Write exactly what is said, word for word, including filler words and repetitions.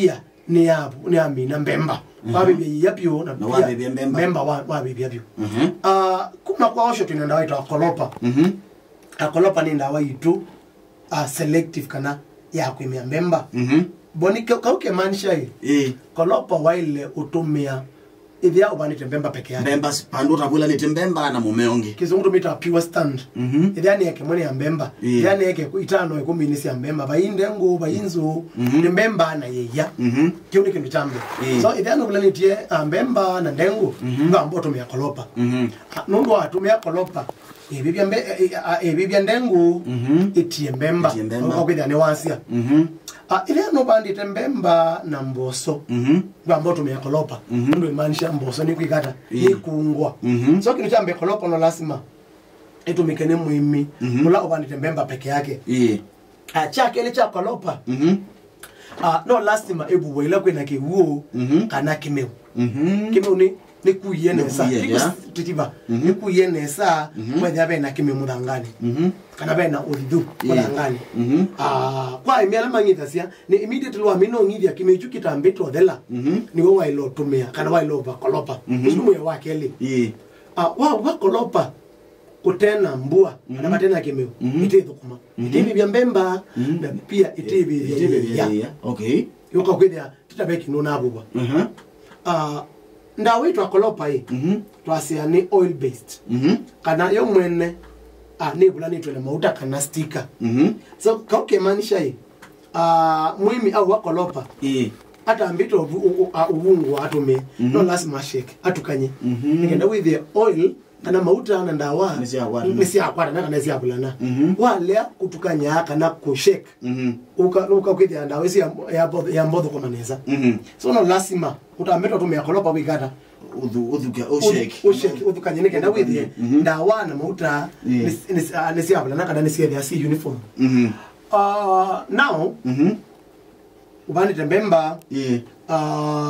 Pia nĩ ya, nĩ ya mina mbemba. Mhm. Wavĩvya ĩya vyũ na Na pia wavĩvya mbemba. Mbemba wa, wavĩvya vyũ. Mhm. Ah, kuma kwa ũcio twĩna ndawa ĩtawa Kolopa. Mhm. Ah, Kolopa nĩ ndawa itũ, ah, selective kana ya kwĩmĩa mbemba. Mhm. Boni kau kemaanisha ĩ. Ĩĩ. Kolopa waĩle ũtũmĩa ĩthĩa ũvandĩte mbemba peke yake. Mbemba s-, vandũ ũtavwĩlanĩtye mbemba na mũmea ũngĩ. Kĩsũngũ tũmĩtaa pure stand. Mhm. Ĩthĩa nĩ eke mwe nĩ ya mbemba. Ĩĩ. Ĩthĩa nĩ eke ĩtano ĩkũmi nĩ sya mbemba. Vai ndengũ, vai nzũ, Mhm. nĩ mbemba na yĩya. Mhm. Kĩu nĩ kĩndũ kya mbee. Ĩĩ. So, ĩthĩa nũvwĩlanĩtye, ah, mbemba na ndengũ, Mhm. ndwamba ũtũmĩa Kolopa. Mhm. Ah, nũndũ watũmĩa Kolopa, ĩvĩvya mbe-, ĩ-, ĩ-, a-, ĩvĩvya ndengũ, Mhm. ĩtie mbemba. Ĩtie mbemba. Ũkwĩthĩa nĩ wasya. Mhm. Ah, ĩthĩa nũvandĩte mbemba na mboso, Mhm. ndwamba ũtũmĩa Kolopa. Mhm. Nũndũ ĩmaanisha mboso nĩ kwĩkata, Ĩĩ. nĩ kũngwa. Mhm. So kĩndũ kya mbee Kolopa no lasima ĩtũmĩke nĩ mũĩmi Mhm. ũla ũvandĩte mbemba peke yake. Ĩĩ. Ah, kya kelĩ kya Kolopa, Mhm. ah, no lasima ĩvuvwa ĩla kwĩna kĩw'ũ Mhm. kana kĩmeu. Mhm. Kĩmeu nĩ, nĩ kuie nesa. Nĩkuie, yeah. Titiva. Mhm. Nĩ kuie nesa, Mhm. kwethĩa vena kĩmeu mũthanganĩ. Mhm. Kana vena ũthithu Ĩĩ. mũthanganĩ. Mhm. Ah, kwa ĩmĩ ala mang'ithasya, nĩ immediately wamina ũng'ithya kĩmeu kyu kĩtambĩte ũthela, Mhm. nĩwe waĩle ũtũmĩa, kana waĩle ũva Kolopa. Mhm. Ũsu nĩ mwĩao wa kelĩ. Ĩĩ. Ah, wa, wa Kolopa, kũtena mbua, kana Mhm. vatena kĩmeu, Mhm. ĩtĩthũkũma. Mhm. Ĩtĩvĩvya mbemba, Mhm. na pia ĩtĩvĩvya Ĩtĩvĩvya yĩya. yĩya. Okay. Yũka kwĩthĩa tita ve kĩndũ navũvwa. Mhm. Ah, ndawa ĩtwa Kolopa ĩ, Mhm. twasya nĩ oil based. Mhm. Kana yo mwene, ah, nĩvũlanĩtwe na mauta kana sticker. Mhm. So, kau kemaanisha ĩ, ah, mũĩmi aua Kolopa, Ĩĩ. atambĩte ũvu-, ũ-, ũ-, a-, ũvungũ atũmĩe, Mhm. no lasima ashake, atukanye. Mhm. Nĩkenda wĩthĩe oil kana mauta na ndawa Nĩsyakwatana. nĩsyakwatana kana nĩsyavulana. Mhm. Walea kũtukanya kana kũshake, Mhm. ũka, ũka kwĩthĩa ndawa ĩsu ya, ya mbotho, ya mbotho kũma nesa. Mhm. So no lasima ũtambĩte ũtũmĩa Kolopa wĩkata. Ũthu-, ũthuke, ũshake. Ũshake, ũthukanye nĩkenda wĩthĩe Mhm. ndawa na mauta Ĩĩ. nĩs-, nĩs-, ah, nĩsyavulana kana nĩsyethĩa si uniform. Mhm. Ah, now, Mhm. ũvandĩte mbemba, Ĩĩ. ah,